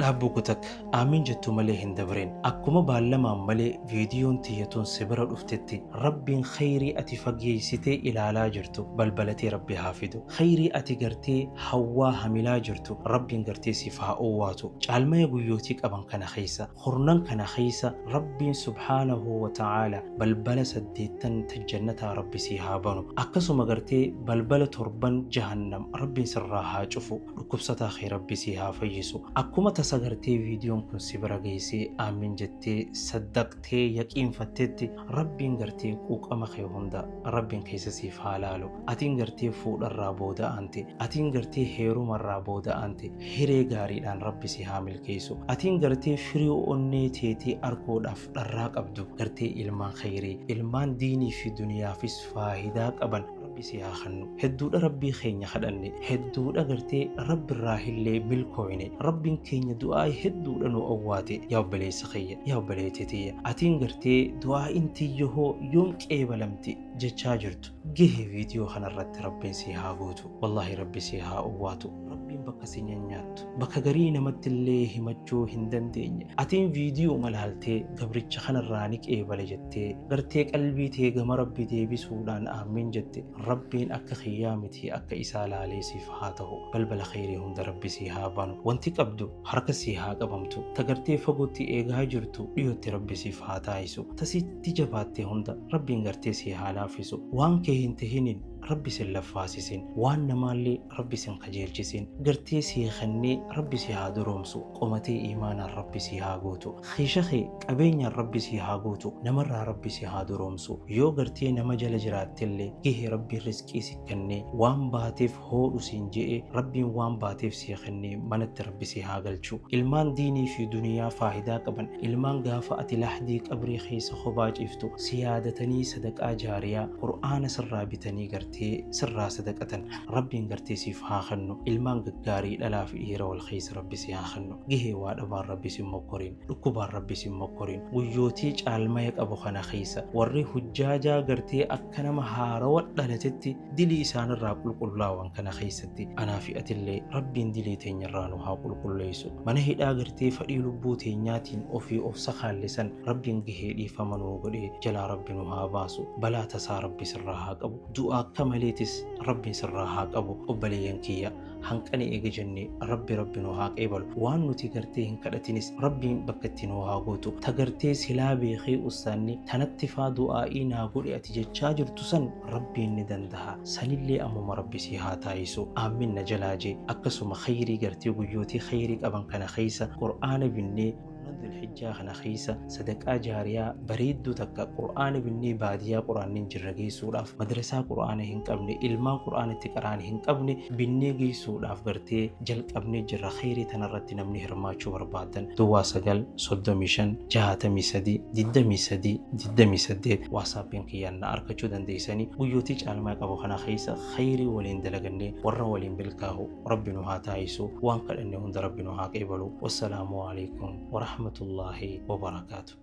Dhaabbuu kutak aamin jettu malee hin dabreen. Akkuma baallamaan malee viidiyoon tiyyatuun si bira dhuftetti Rabbiin khayrii ati fageessitee ilaalaa jirtu balbalatee Rabbi haa fidu. Khayrii ati gartee hawwaa hamilaa jirtu Rabbiin gartee siif haa owwaatu. Caalmaya guyyootii qaban kana keessa, kurnan kana keessa Rabbiin subhaanahu wa ta'aala balbala 8 jannataa Rabbi si haa banu. Akkasuma gartee balbala 7 jahannam Rabbiin sirraa haa cufu. Dhukkubsataa kee Rabbi si haa fayyisu. Akkuma tasa gartee viidiyoon kun si bira geessee aamin jettee saddaqtee yaqiinfattetti Rabbiin gartee quuqama kee hunda Rabbiin keessa siif haa laalu. Atiin gartee fuudharraa booda aante, atiin gartee heerumarraa booda aante, hiree gaariidhaan Rabbi si haa milkeessu. Atiin gartee firii onnee teetii arguudhaaf dharraa qabdu gartee ilmaan khayrii, ilmaan diinii fi duniyaafis faayidaa qaban Rabbi si haa kennu. Hedduudha Rabbii keenya kadhanne, hedduudha gartee Rabbirraa illee milkooyne. Rabbiin keenya du'aa hedduudha nu owwaate. Yaa obboleessa kiyya, yaa obboleettii tiyya, atiin gartee du'aa intiyyahoo yoom qeebalamti jechaa jirtu. Gahee viidiyoo kanarratti Rabbiin si haa guutu. Wallaahi Rabbi si haa owwaatu. Rabbiin bakka si nyaanyaattu, bakka garii namatti illee himachuu hin dandeenye. Atiin viidiyoo malaaltee gabricha kanarraa ni qeebale jettee gartee qalbii tee gama Rabbi deebisuudhaan aamin jette. Rabbiin akka kiyyaa miti akka isaa laalee siif haa ta'u. Balbala khayrii hunda Rabbi si haa banu. Wanti qabdu harka si haa qabamtu. Ta gartee fagootti eegaa jirtu dhiyootti Rabbi siif haa taayisu. Tasitti jabaatte hunda Rabbiin gartee si haa laaffisu. Waan kee hin tahiniin Rabbi sin laffaasisin. Waan namaallee Rabbi sin qajeelchisin. Gartee si kennee Rabbi si haa duroomsu. Qomatee imaanaan Rabbi si haa guutu. Kiisha kee qabeenyaan Rabbi si haa guutu. Namarraa Rabbi si haa duroomsu. Yoo gartee nama jala jiraattellee gahee Rabbiin rizqii si kennee waan baateef hoodhu siin je'ee Rabbiin waan baateef si kennee manatti Rabbi si haa galchu. Ilmaan diinii fi duniyaa faayidaa qaban, ilmaan gaafa ati lahdii qabrii keessa kophaa ciiftu si yaadatanii sadaqaa jaariyaa Qur'aana sirraa bitanii gartee sirraa sadaqatan Rabbiin gartee siif haa kennu. Ilmaan gaggaarii dhalaa fi dhiira wal keessa Rabbi si haa kennu. Gahee waa dhabaan Rabbi si mokkoriin, dhukkubaan Rabbi si mokkoriin. Guyyootii caalmaya qabu kana keessa warri hujjaajaa gartee akka nama haarawa dhalatetti dilii isaanirraa qulqullaawan kana keessatti anaa fi atillee Rabbiin dilii teenyarraa nu haa qulqulleessu. Mana hidhaa gartee fadhii lubbuu teenyaatiin ofii of sakaallisan Rabbiin gahee dhiifama nuu godhee jalaa Rabbi nu haa baasu. Balaa tasaa Rabbi sirraa haa qabu. Du'aa akka maleetis Rabbiin sirraa haa qabu. Obboleeyyan kiyya, hanqani eega jennee Rabbi Rabbi nu haa qeebalu. Waan nuti gartee hin kadhatinis Rabbiin bakka itti nu haa guutu. Ta gartee silaa beekee ussaanni tanatti faa du'aa'ii naa godhe ati jechaa jirtu san Rabbiin ni danda'a. Sanillee ammuma Rabbi si haa taayisu. Aamin na jalaa jee. Akkasuma khayrii gartee guyyootii khayrii qaban kana keessa Qur'aana binnee Dhulhijjaa kana keessa sadaqaa jaariyaa bareedduu takka Qur'aana binnee baadiyyaa Qur'aanni hin jirre geessuudhaaf, madrasaa Qur'aana hin qabne, ilmaan Qur'aana itti qaraan hin qabne binnee geessuudhaaf gartee jalqabnee jirra. Khayrii tanarratti namni hirmaachuu barbaadan duwwaa 9 35 63 23 28 waasaappiin kiyyaan na argachuu dandeessanii. Guyyootii caalmaa qabu kana keessa khayrii waliin dalagannee warra waliin milkaahu Rabbi nu haa taayisu. Waan kadhanne hunda Rabbi nu haa qeebalu. Wassalaamu alaikum warahmatullaahi wabarakaatu.